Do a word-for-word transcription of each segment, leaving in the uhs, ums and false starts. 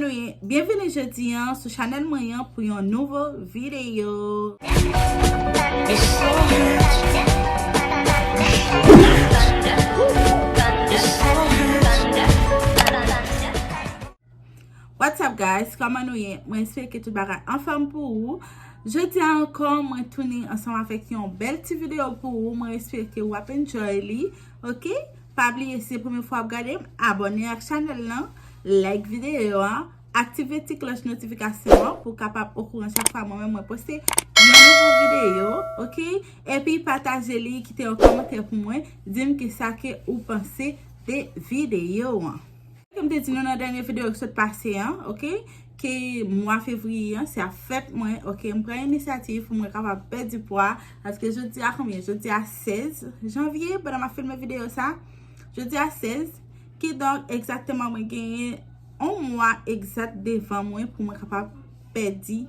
Byenvini jodi an sou chanèl mwen an pou yon nouvo videyo. What's up guys? Kòman nou ye? Mwen espere ke tout bagay anfòm pou ou. Jodi a ankò, mwen tounen ansanm avèk yon bèl ti videyo pou ou. Mwen espere ke w ap enjoy li. Ok? Pa bliye, si se premye fwa w ap gade m, abòne ak chanèl lan, like videyo a, aktive ti klòch notifikasyon an pou w kapab okouran chak fwa mwen menm mwen poste yon nouvo videyo, ok? Epi pataje li, kite yon kòmantè pou mwen, di m kisa ke ou panse de videyo an. Ke m te di nou nan dènye videyo ki sot pase an, ok? Ke mwa fevriye an, se ap fèt mwen, ok? M pran inisyativ pou mwen kapab pèdi pwa, paske jodi a konbyen? Jodi a sèz janvye, pandan m ap filme videyo sa, jodi a sèz, kidonk, egzakteman, mwen genyen yon mwa egzak devan mwen pou mwen kapab pèdi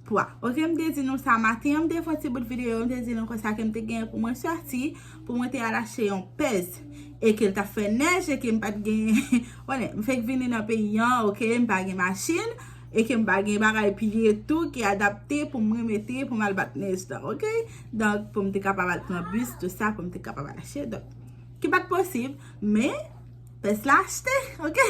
pwa. Ok, m te di nou sa maten an, m te fè yon ti bout videyo, m te di nou konsa ke m te genyen pou mwen sòti, pou mwen te al achte yon pèz, e ke l t ap fè nèj, e ke m pa t genyen, konnen, m fèk vini nan peyi an, ok, m pa gen machin, e ke m pa gen bagay pye tou ki adapte pou mwen mete, pou m al bat nèj lan, ok? Donk, pou m te kapab al pran bis, tout sa, pou m te kapab al achte, donk, ki pa t posib, men, pèz la achte, ok?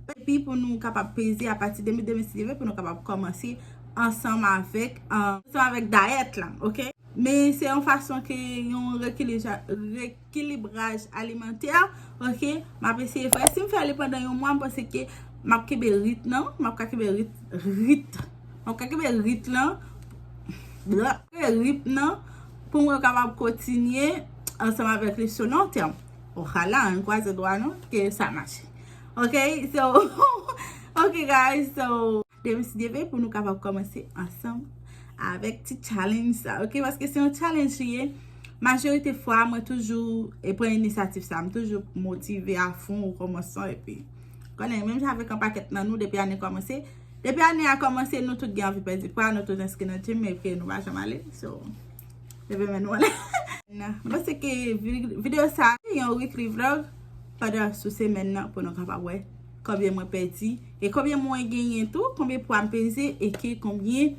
Epi pou nou kapab peze apati de mi, de mi si Dye vle, pou nou kapab kòmanse ansanm avèk, ansanm avèk dayèt lan, ok? Men se yon fason ke yon rekilija-, rekilibraj alimantè, ok? M ap eseye fè. Si m fè li pandan yon mwa, m panse ke m ap kenbe rit nan, m ap ka kenbe rit, rit. M ap ka kenbe rit lan, bla, kenbe rit nan, pou mwen kapab kontinye ansanm avèk li sou lon tèm. Ojalá, ann kwaze dwa nou, ke sa mache. Ok, so, ok guys, so, de mi si Dye vle pou nou kapab kòmanse ansanm avèk ti challenge sa, ok? Paske se yon challenge li ye. Majorite fwa, mwen toujou e pran inisyativ sa, m toujou motive a fon o kòmansman, epi, konnen, menm jan avèk yon pakèt nan nou, depi ane kòmanse, depi ane a kòmanse, nou tout gen anvi pèdi pwa, nou tout enskri nan gym, epi nou pa janm ale, so, leve men nou anlè. M panse ke vi-, videyo sa, se yon weekly vlog pandan sou semèn nan pou nou kapab wè konbyen mwen pèdi e konbyen mwen genyen tou, konbyen pwa m peze e ke konbyen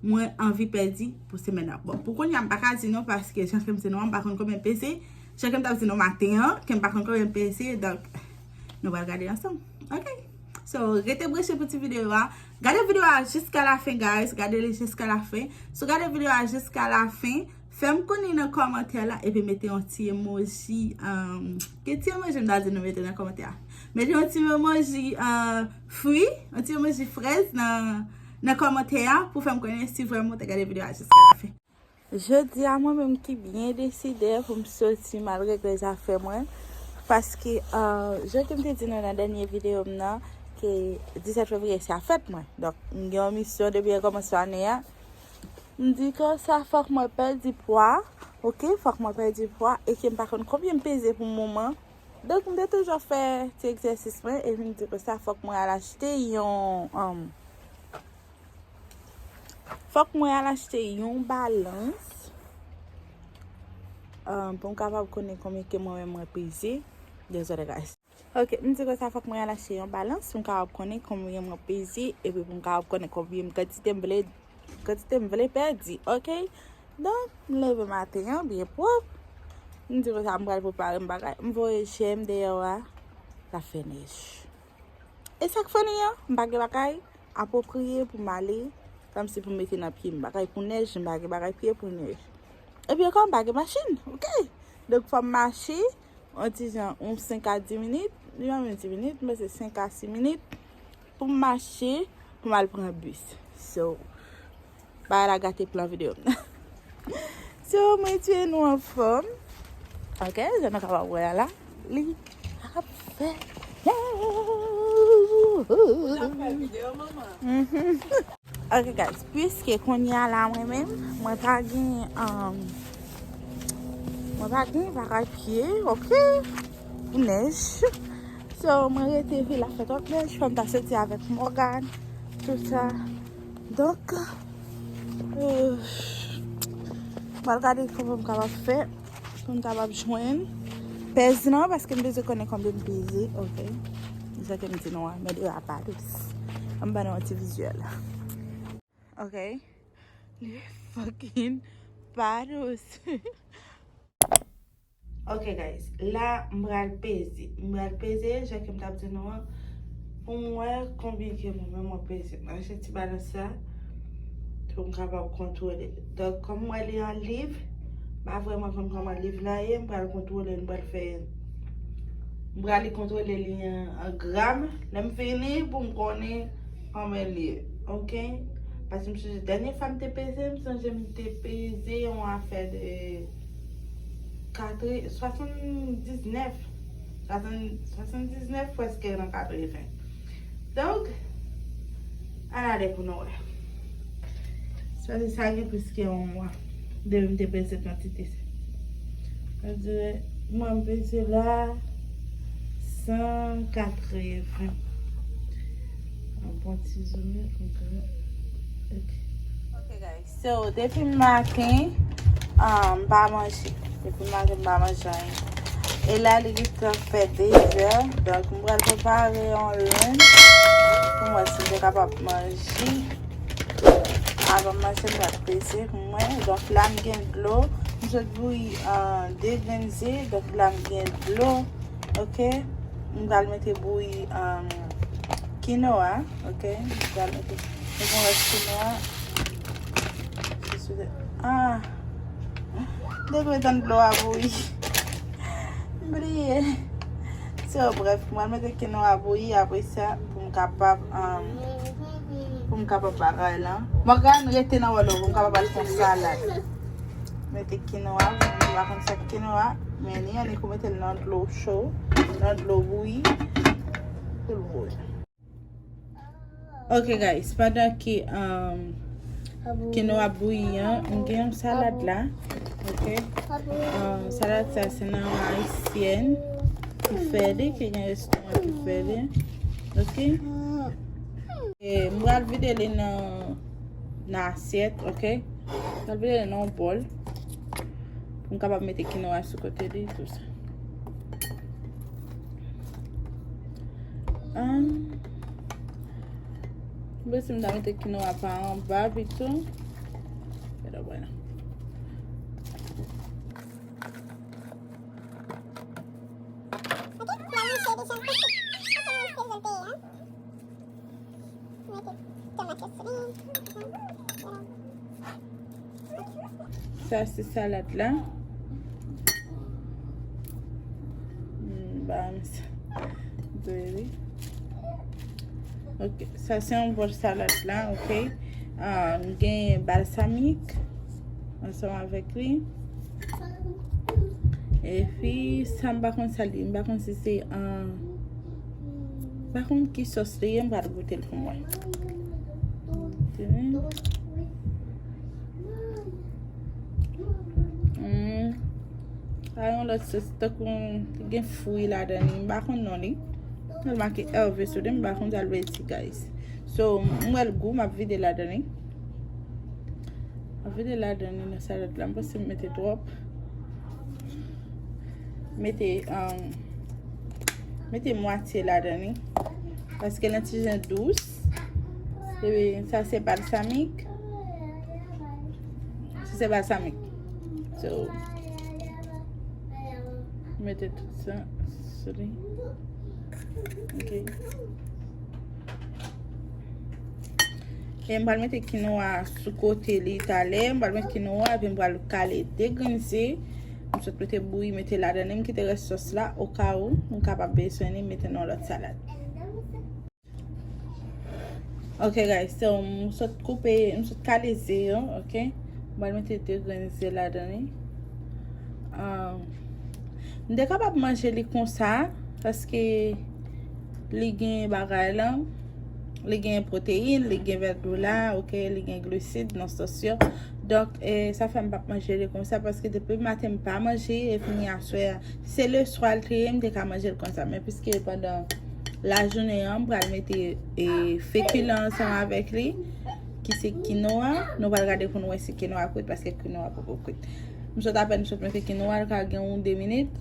mwen anvi pèdi pou semèn nan. Bon, pou kounye a, m pa ka di nou paske jan ke m di nou an, m pa konn konbyen m peze. Jan ke m t ap di nou maten an, ke m pa konn konbyen m peze, donk, nou pral gade ansanm. Ok? So, rete branche pou ti videyo a. Gade videyo a jiska la fen, guys. Gade li jiska la fen. Si w gade videyo a jiska la fen, fè m konnen nan kòmantè la, epi mete yon ti emoji, um, ki ti emoji m ta di nou mete nan kòmantè a? Mete yon ti emoji, uh, fwi, yon ti emoji frèz nan, nan kòmantè a pou fè m konnen si vrèman w te gade videyo a jiska la fen. Jodi a, mwen menm ki byen deside pou m soti malgre gwo zafè mwen, paske, uh, jan ke m te di nou nan dènye videyo m nan, ke disèt fevriye se a fèt mwen. Donk, m gen yon misyon depi kòmansman ane a. M di konsa fòk mwen pèdi pwa, ok, fòk mwen pèdi pwa, e ke m pa konn konbyen m peze pou moman. Donk, m te toujou ap fè ti egzèsis mwen, epi m di konsa fòk mwen al achte yon, um, fòk mwen al achte yon balans, um, pou m kapab konnen konbyen ke mwen menm mwen peze. Dezole, guys. Ok, m di konsa fòk mwen al achte yon balans pou m kapab konnen konbyen mwen peze, epi pou m kapab konnen konbyen kantite m vle, kantite m vle pèdi, ok? Donk, m leve maten an byen pwòp. M di konsa m pral prepare m bagay. M voye je m deyò a, l ap fè nèj. E sa k funny an, m pa gen bagay apwopriye pou m ale, kòmsi pou m mete nan pye m, bagay pou nèj, m pa gen bagay pye pou nèj. Epi ankò, m pa gen machin, ok? Donk, fò m mache, yon ti jan, yon senk a dis minit, li pa menm dis minit, men se senk a sis minit, pou m mache, pou m al pran bis. So, bagay la gate plan videyo m nan. So, mwen tye nou anfòm. Ok, jan nou kapab wè a la, li ap fè. Ou t ap fè videyo, manman? Mhm. Ok, guys, piske kounye a la, mwen menm, mwen pa gen, um, mwen pa gen bagay pye, ok, pou nèj. So, mwen rete vin la fè twòp nèj, fò m ta soti avèk Morgan, tout sa. Donk, euh, m pral gade kòman m kapab fè pou m kapab jwenn pèz nan, paske m bezwen konnen konbyen m peze, ok? Jan ke m di nou an, mèt de a pa dous. Ann ba nou yon ti vizyèl. Ok. Li fucking pa dous. Ok, guys. La, m pral peze. M pral peze, jan ke m t ap di nou an, pou m wè konbyen ke mwen menm mwen peze. M achte ti balans la, pou m kapab kontwole. Donk, kòm m wè li an liv, m pa vrèman konn kòman liv la ye, m pral kontwole, m pral fè, m pral li kontwole li an, an gram. Lè m fini, pou m konnen kòman li ye, ok? Paske m sonje dènye fwa m te peze, m sonje m te peze yon afè de katre-, swasanndiznèf. Swasanndiznèf, prèske nan katreven. Donk, ann ale pou nou wè. Sa, sa gen plis ke yon mwa depi m te peze kantite sa. Sa vle di, mwen m peze la san katreven. Yon bon ti zoom pou m ka, ok. Ok, guys. So, depi maten, um, m pa manje. Depi maten, m pa manje anyen. E la, li gentan fè de zè. Donk, m pral prepare yon lunch pou mwen, si m te kapab manje. Avan m manje, m pral peze pou mwen. Donk, la, m gen dlo. M sot bouyi, uh, de grenn ze. Donk, la, m gen dlo. Ok. M pral mete bouyi, um, kinoa. Ok. M pral mete, mete yon rès kinoa. Ah. M te dwe tann dlo a bouyi. M bliye. So, brèf, m pral mete kinoa bouyi, apre sa, pou m kapab, um, pou m kapab bagay la. Morgan, rete nan wòl ou, pou m kapab al fè salad. Mete kinoa, m pa konn sa k kinoa, men ni annik ou mete l nan dlo cho, nan dlo bouyi, pou l bouyi. Ok, guys, pandan ke, um, kinoa ap bouyi an, m gen yon salad la. Ok. Um, salad sa, se nan yon ayisyèn ki fè li, ki gen restoran ki fè li. Ok. E m pral vide li nan, nan asyèt, ok. M pral vide li nan yon bòl. Pou m kapab mete kinoa sou kote li, tou sa. Ahn, m panse m ta mete kinoa pa anba pito. Pero bueno. Sa se salad la. Hmm, ba m sa. Dwe wi. Ok, sa se yon bòl salad la, ok. Ah, m gen balsamik ansanm avèk li. Epi, sa m pa konn sa li ye, m pa konn si se, ah, m pa konn ki sòs li ye, m pral goute l pou m wè. Hmm. A yon lòt sòs, tankou li gen fwi ladan li, m pa konn non li. L make Hervé sou li, m pa konn sa l vle di, guys. So, m wè l gou, m ap vide ladan li. M ap vide ladan li nan salad la, m panse m mete twòp. Mete, um, mete mwatye ladan li. Paske l yon ti jan dous. Epi sa se balsamik. Sa se balsamik. So, mete tout sa sou li. Ok. E m pral mete kinoa sou kote li talè. M pral mete kinoa, epi m pral kale de grenn ze. M sot mete bouyi, mete ladan li. M kite rès sòs la, okawou m kapab bezwen li, mete nan lòt salad. Ok, guys, so, m sot koupe, m sot kale ze yo, ok? M pral mete de grenn ze ladan li. Ah, m te kapab manje li konsa, paske li gen bagay la, li gen pwoteyin, li gen vèdoula, ok, li gen glisid nan sòs yo. Donk, eh, sa fè m p ap manje li konsa, paske depi maten m pa manje, e fini aswè a. Se le swa l te ye, m te ka manje l konsa. Men piske pandan lajounen an, m pral mete, e, fekilan ansanm avèk li, ki se kinoa. Nou pral gade pou nou wè si kinoa kwit, paske kinoa poko kwit. M sot apèn sot mete kinoa, l ka gen yon de minit.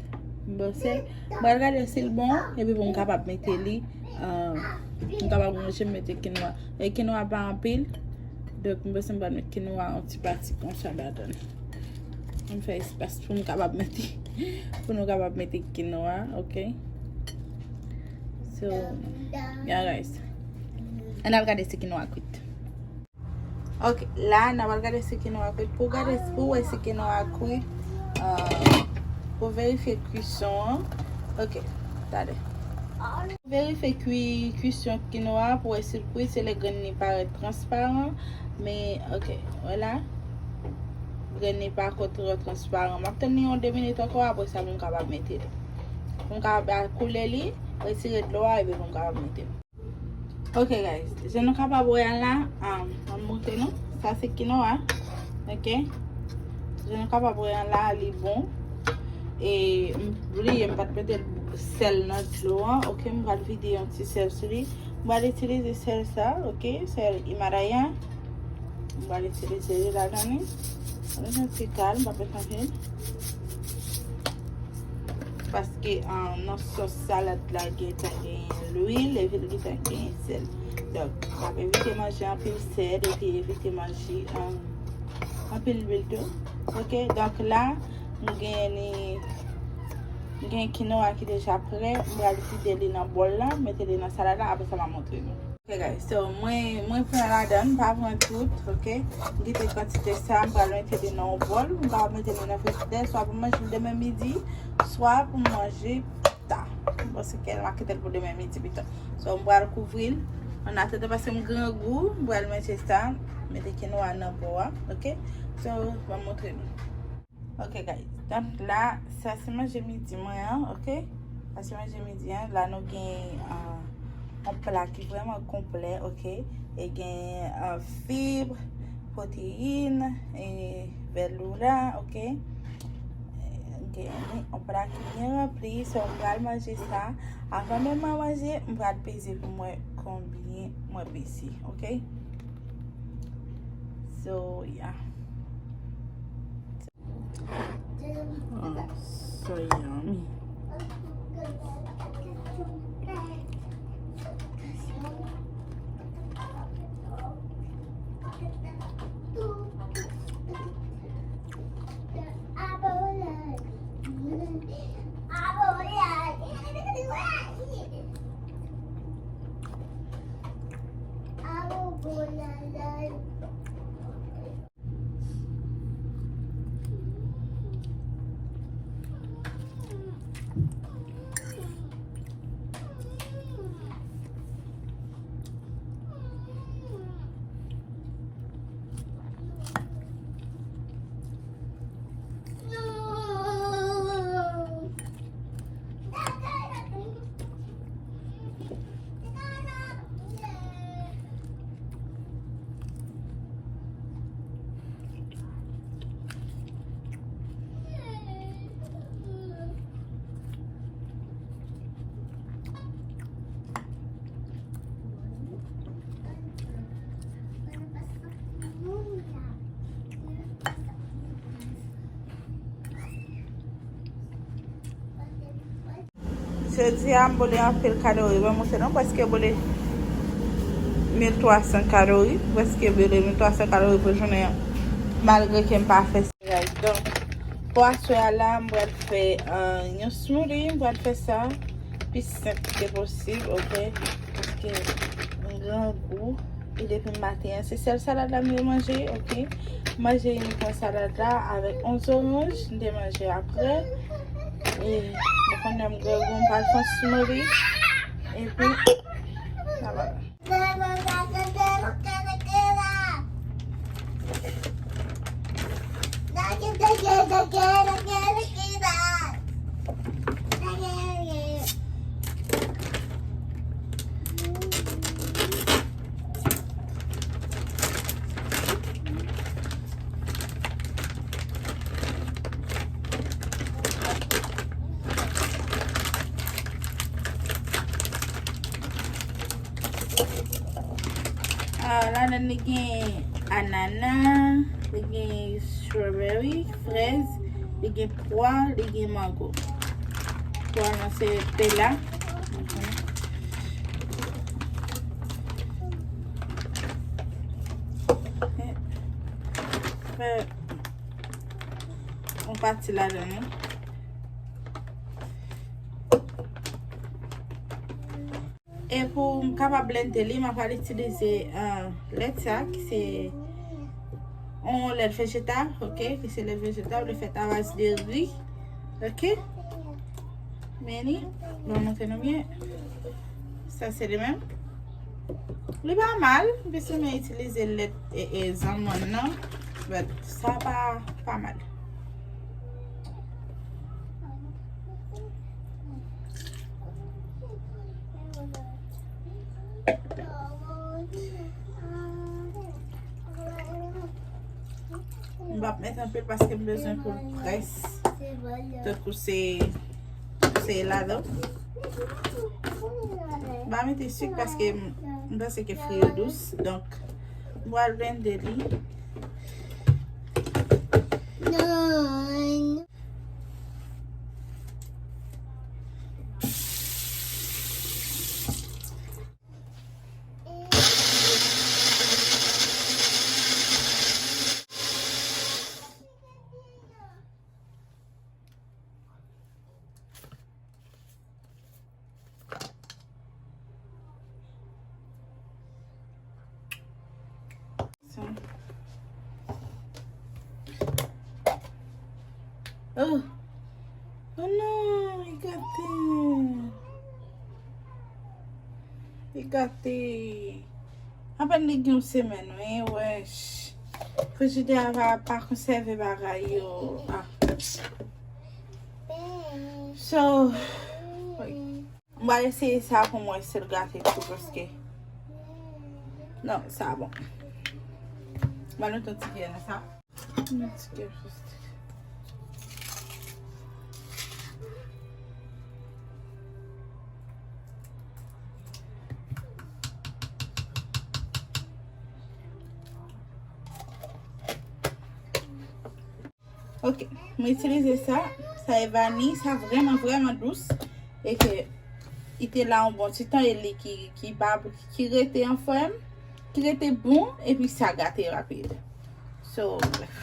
M panse, m pral gade si l bon, epi pou m kapab mete li, Ah, m kapab ranje m mete kinwa. E kinwa pa anpil. Donk, m panse m pral met kinwa yon ti pati konsa ladan. M fè espas pou m kapab mete, pou nou kapab mete kinwa, ok? So, yeah, guys. Ann al gade si kinwa kwit. Ok, la, n a pral gade si kinwa kwit. Pou gade, pou wè si kinwa kwit, ah, pou verifye kwisyon an. Ok, tande. Verifye kwi-, kwisyon kinwa pou wè si l kwit, se lè grenn li parèt transparan. Men, ok, wè la. Grenn li pa ko twò transparan. M ap tann li yon de minit ankò, apre sa pou m kapab mete l. Pou m kapab koule li, retire dlo a, epi pou m kapab mete l. Ok, guys, jan nou kapab wè a la, um, m ap montre nou. Sa se kinwa, ok? Jan nou kapab wè a la, li bon. E m bliye, m pa t mete sèl nan dlo an. Ok, m pral vide yon ti sèl sou li. M pral itilize sèl sa, ok? Sèl Himalaya. M pral itilize li ladan li. Yon ti kal, m pa pèse anpil. Paske, ah, nan sòs salad la, gentan genyen lwil, epi l gentan genyen sèl. Donk, m ap evite manje anpil sèl, epi evite manje, ah, anpil lwil tou. Ok, donk la, m gen li, m gen kinwa ki deja prè, m pral vide li nan bòl la, mete li nan salad la, apre sa m a montre nou. Ok, guys, so, mwen, mwen pran ladan, m pa pran tout, ok? M kite kantite sa, m pral mete li nan yon bòl, m pral mete li nan frijidè, swa pou m manje l demen midi, swa pou m manje pita. M panse ke m a kite l pou demen midi pito. So, m pral kouvri l, an atandan, paske m grangou, m pral manje sa, mete kinwa nan bò a, ok? So, m ap montre nou. Ok, guys. Donk la, sa se manje midi mwen an, ok? Sa se manje midi an. La, nou gen, ah, yon pla ki vrèman konplè, ok? E gen, ah, fib, pwoteyin, e vèlou la, ok? E gen yon pla ki byen ranpli, so m pral manje sa. Avan menm mwen manje, m pral peze pou m wè konbyen mwen peze, ok? So, yeah. Oh, so yummy. Jodi a, m boule anpil kalori. Ban m montre nou, prèske boule mil twa san kalori. Prèske boule mil twa san kalori pou jounen an. Malgre ke m pa fè sa. Donk, pou aswè a la, m pral fè, euh, yon smoothie. M pral fè sa pi senp ke posib, ok? Paske m grangou. E depi maten an, se sèl salad la m te manje, ok? M manje yon pwen salad la avèk yon zoranj, m te manje apre. E m konnen m grangou, m pral fè yon smoothie. Epi, n a pale. Ah, ladan li gen anana, li gen strawberry, frèz, li gen pwa, li gen mango. Pwa nan se pela. Mhm. Fè yon pati ladan l. E pou m kapab blende li, m ap pral itilize, euh, lèt sa, ki se yon lèt vejetal, ok? Ki se lèt vejetal, li fèt a baz de ri, ok? Men li, m ap montre nou byen. Sa se li menm. Li pa mal, m bezwen itilize lèt, e, e, zanmann nan, but sa pa, pa mal. M p ap met anpil paske m bezwen pou l près. Tankou se, se ladan. M pa mete sik paske m, m panse ke fri yo dous. Donk, m pral blende li. Oh. Oh non, li gate. Li gate. Apèn li gen yon semèn, wi, wèch. Frijidè a pa, pa konsève bagay yo. Ah. So, wi. M pral eseye sa pou m wè si l gate tou, paske. Non, sa bon. M pral mete yon ti kyè nan sa. Yon ti kyè sou stik. Ok, mwen itilize sa. Sa e vaniy, sa vrèman, vrèman dous. E ke li te la yon bon ti tan e li ki, ki pa, ki rete anfòm, ki rete bon, epi sa gate rapid. So, bref.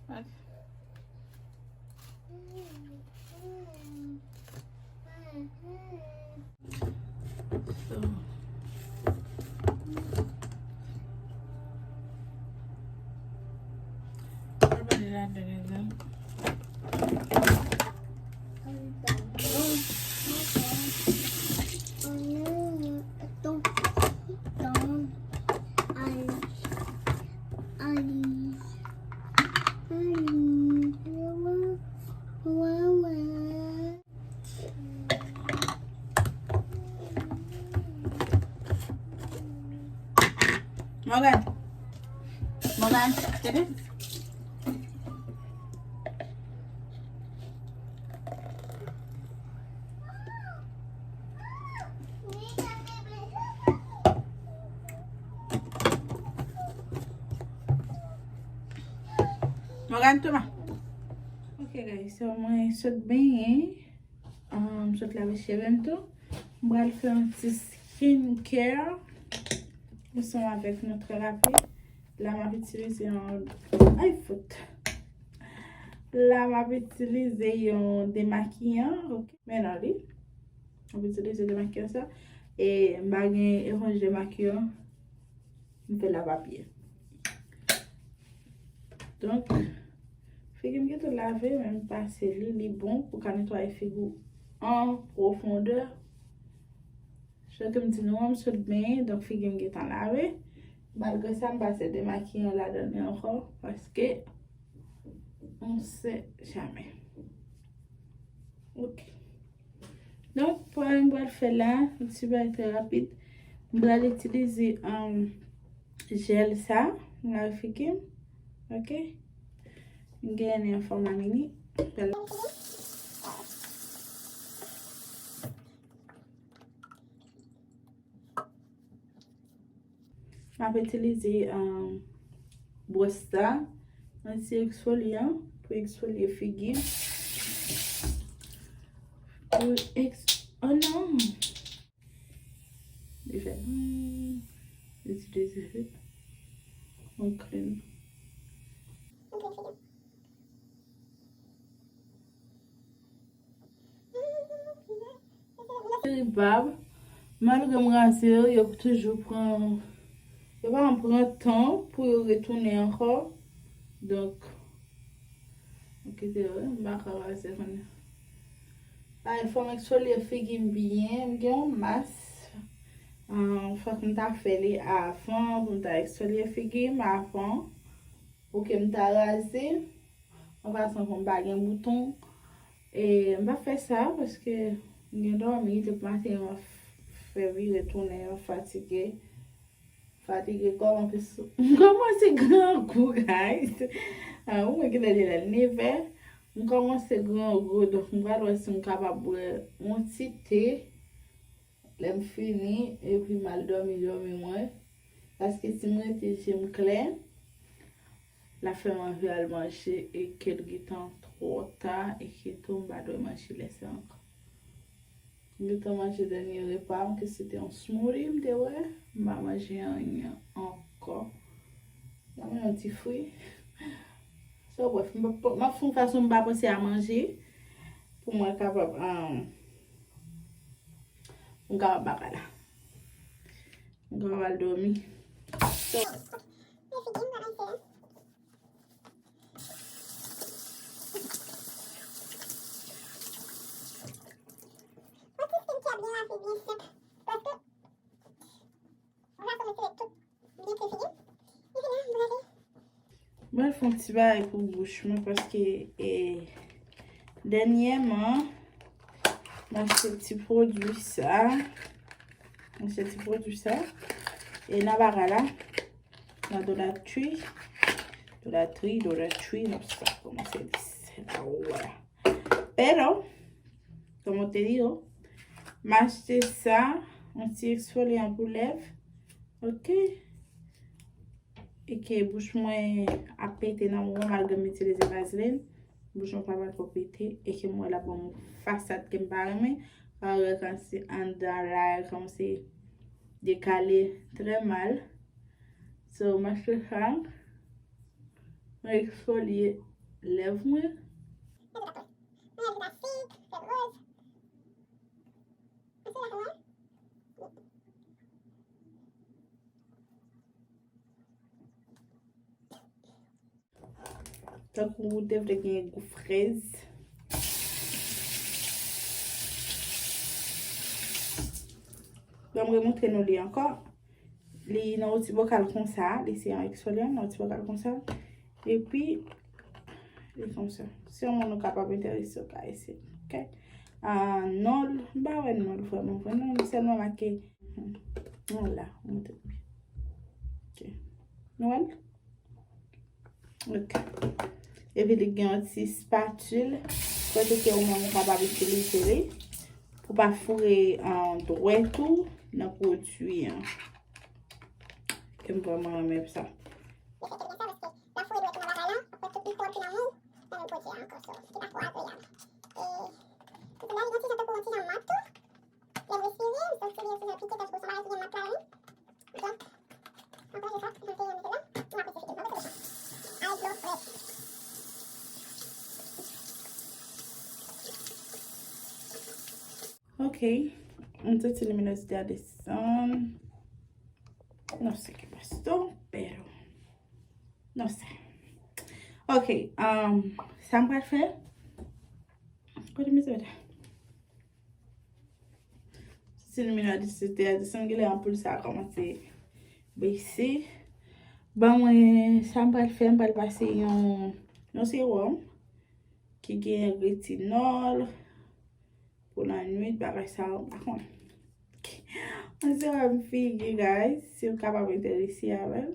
Ok. So, mwen mete ladan, ladan. Morgan. Morgan, tande? Morgan, toma. Ok, guys, so mwen sot benyen. Um, sot lave cheve m tou. M pral fè yon ti skincare ansanm avèk nou trè rapid. La m ap itilize yon, ay, fout. La m ap itilize yon demakiyan, ok. Men nan li. M ap itilize demakiyan sa. E m pa gen eponj demakiyan. M fè l a papye. Donk, figi m gentan lave, men m pase li, li bon pou ka netwaye figi w an pwofondè. Jan ke m di nou an, m sot benyen, donk figi m gentan lave. Malgre sa, m pase demakiyan ladan li ankò, paske on sait jamais. Ok. Donk, pou m pral fè la, yon ti bagay trè rapid. M pral itilize, um, jèl sa, m lave figi m. Ok? M genyen li an fòma mini. M ap itilize, um, bwòs sa, anti-eksfolyan, pou eksfolye figi m. Pou ex-, oh non. Li fè, hmm, itilize yon clean. Seri bab, malgre m raze yo, yo toujou pran, yo pa pran tan pou yo retounen ankò. Donk, m kite yo, m pa ka raze kounye a. Ay, fò m eksfolye figi m byen, m gen yon mas. Ah, fòk m ta fè li avan, pou m ta eksfolye figi m avan. Pou ke m ta raze, an pasan pou m pa gen bouton. E m pa fè sa, paske m gen dòmi, depi maten an, fè vire tounen, an fatige. Fatige kòm, anplis, m kòmanse grangou, guys. Ah, ou mwen gentan deja nevè. M kòmanse grangou, donk m pral wè si m kapab bwè yon ti te. Lè m fini, epi m al dòmi, dòmi mwen. Paske si m rete je m klè, l ap fè m anvi al manje, e ke l gentan twò ta, e ke tou m pa dwe manje lè sa ankò. M gentan manje dènye repa m, ke se te yon smoothie m te wè. M pa manje anyen ankò. M ap manje yon ti fwi. So, bref, m ap, m ap fè yon fason m pa panse a manje. Pou mwen kapab, um, m kapab bagay la. M kapab al dòmi. So, Mwen fè yon ti bagay pou bouch mwen paske, e, dènyèman, m achte ti pwodui sa. M achte ti pwodui sa. E nan bagay la, nan Dollar Tree. Dollar Tree, Dollar Tree, nou sa kòmanse di se la, wala. Pero, como te digo, m achte sa, yon ti eksfolyan pou lèv. Ok. E ke bouch mwen ap pete nan moman, malgre m itilize vazelin, bouch mwen pa pral ko pete, e ke m wè l ap ban m yon fasad ke m pa renmen. Parèy kòmsi anndan la, kòmsi dekale trè mal. So, m achte sa, mwen eksfolye lèv mwen. Tankou ou te vle gen gou frèz. Bon, m remontre nou li ankò. Li nan yon ti bokal konsa, li se yon eksfolyan, nan yon ti bokal konsa. Epi, li konsa. Si yon moun ou kapab enterese, ou ka eseye. Ok? Ah, non, m pa wè non vrèman, vrèman, li sèlman make. Vwala, montre. Ok. Nou wè l? Ok. Epi li gen yon ti spatil kote ke ou menm ou kapab itilize li pou pa foure, ah, dwèt ou nan pwodui an. Ke m vrèman renmen sa. Ok, m santi luminosité a desann. No sé qué pasó, pero no sé. Ok, um, sa m pral fè. Kote mizè la? Santi luminosité a desann, genlè anpoul sa a kòmanse bese. Ban mwen, sa m pral fè, m pral pase yon, yon sewòm ki gen retinòl pou lannwit, bagay sa yo, m pa konnen. Yon sewòm figi, guys, si w kapab enterese avè l.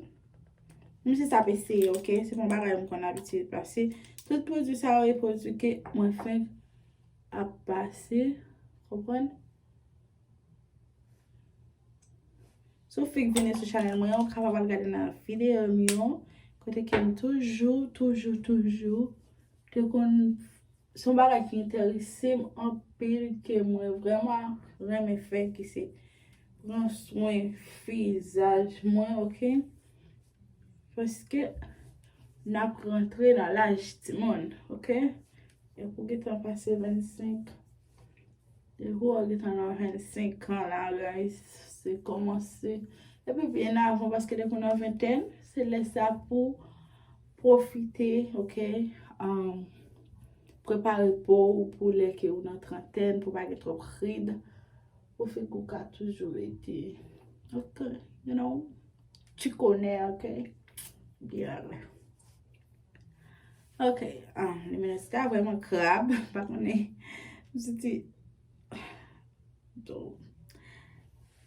Menm si sa p eseye, ok? Se pa yon bagay m konn abitye pase. Tout pwodui sa yo, e pwodui ke mwen fenk ap pase, konprann? Si w fenk vini sou chanèl mwen an, ou kapab al gade nan videyo m yo, kote ke m toujou, toujou, toujou te konn se yon bagay ki enterese m anpil, ke mwen vrèman renmen fè, ki se pran swen vizaj mwen, oke? Paske n ap rantre nan laj timoun, oke? Depi w gentan pase vennsenk, depi w gentan nan vennsenk an la, guys, se kòmanse. Epi byen avan, paske depi w nan ventèn, se lè sa pou pwofite, oke? Um, prepare po w pou lè ke w nan trantèn, pou pa gen twòp rid, pou figi w ka toujou rete, oke, you know, tu connais, oke? Byen. Oke, ah, Luminous ka vrèman krab, pa konnen, m santi, do.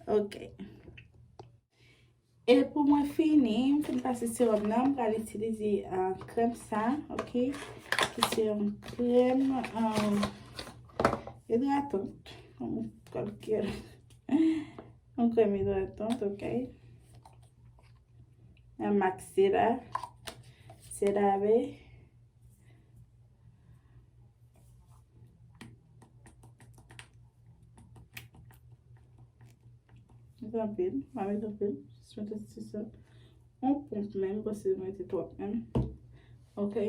Oke. E pou mwen fini, m fin pase sewòm nan, m pral itilize, ah, krèm sa, oke? Ki se yon krèm, ah, idratant, kòm, kòm, yon krèm idratant, oke? Yon mak sera, CeraVe. Mete anpil, pa mete anpil, jis mete ti sèl. Yon ponp menm, paske mete twòp menm. Oke.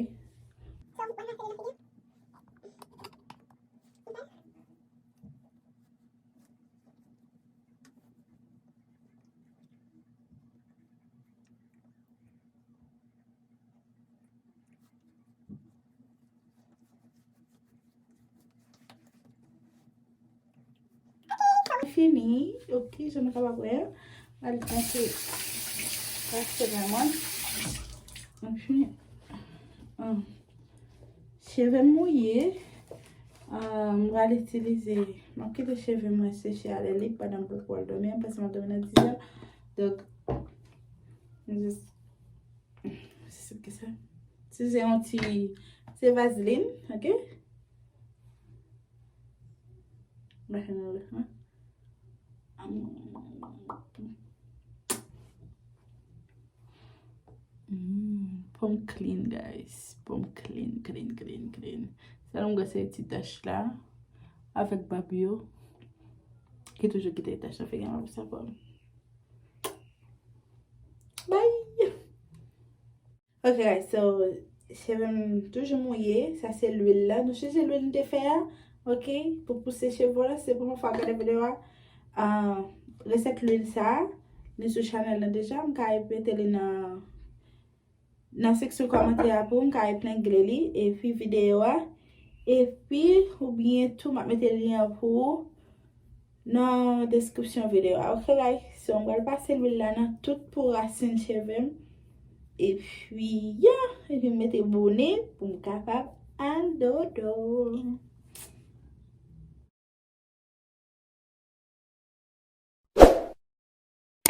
Fini, oke, jan nou kapab wè, al pase, pase men mwen. Anfen, ah, cheve m mouye, ah, m pral itilize, m ap kite cheve mwen seche alè li pandan m poko al dòmi, paske m ap dòmi nan diz è. Donk, m jis Se sa ki sa. Se, se yon ti, se vazlin, oke? Mwen fè nan lè, hein? Mm, po m clean, guys. Po m clean, clean, clean, clean. Sèlman m gade se ti tach la avèk bab yo ki toujou kite tach la fè gen pou sa pa m. Bye! Ok, guys, so, cheve m toujou mouye. Sa se lwil la. Nou sonje lwil nou te fè a? Ok? Pou pouse cheve w la, se premye fwa w ap gade videyo a. Ah, resèt lwil sa, li sou chanèl la deja. M ka mete li nan, nan seksyon kòmantè a pou m ka epengle li. Epi videyo a. Epi, oubyen tou, m ap mete lyen an pou ou nan deskripsyon videyo a. Ok, guys? So, m pral pase lwil la nan tout pou rasin cheve m. Epi, yeah! Epi, m mete bone pou m kapab al dodo.